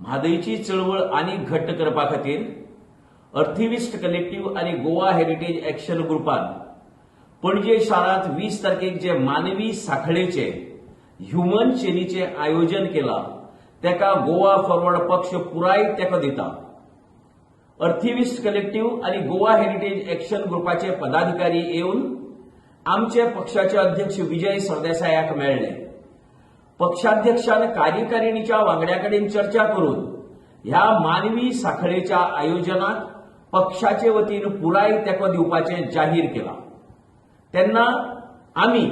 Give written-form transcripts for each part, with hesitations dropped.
म्हादयची चळवळ आनीक घट्ट करपा खातीर अर्थिविस्ट कलेक्टिव्ह आनी गोवा हेरिटेज एक्शन ग्रुपान पणजे शारांत 20 तारखेक जे मानवी साखळेचे, ह्युमन चेनीचे आयोजन केलां, तेका गोवा फॉरवर्ड पक्ष पुराय तेंको दिता. अर्थिविस्ट कलेक्टिव्ह आनी गोवा हेरिटेज एक्शन ग्रुपाचे पदाधिकारी येवन आमचे पक्षाचे अध्यक्ष विजय सरदेसायाक मेळ्ळे. पक्षाध्यक्षान कार्यकारिणीच्या वांगड्या कडेन चर्चा करून ह्या मानवी साखळेच्या आयोजनाक पक्षाचे वतीन पुराय तेंको दिवपाचें जाहीर केलां. तेन्ना आमी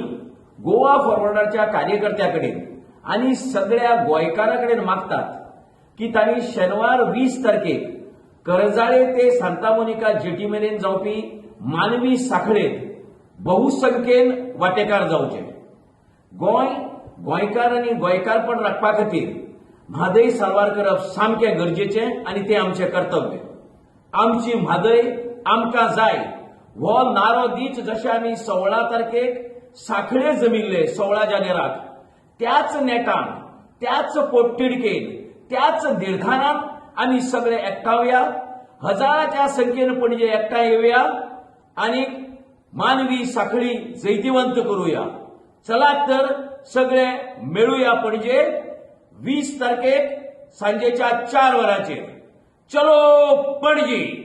गोवा फॉरवर्डाच्या कार्यकर्त्या कडेन आनी सगळ्या गोंयकारां कडेन मागतात की तांणी शेनवार 20 तारखेक करंजाळे ते सांता मोनिका जेटी मेरेन जावपी मानवी साखळेत बहुसंख्येन वांटेकार जावचे. गोंय, गोंयकार आनी गोंयकारपण राखपा खातीर म्हादय साल्वार करप सामकें गरजेचें आनी तें आमचें कर्तव्य. "आमची म्हादय आमकां जाय" हो नारो दीत जशे आमी 16 तारखेक साखळे जमिल्ले, 16 जानेराक, त्याच नेटान, त्याच पोटतिडकेन, त्याच निर्धारान आमी सगळे एकठांवया. हजाराच्या संख्येन पणजे एकठांय येवया आनी मानवी साखळी जैतिवंत करूया. चलात तर, सगळे मेळुया पणजे 20 तारखेक सांजेच्या 4 वरांचेर. चलो पणजी.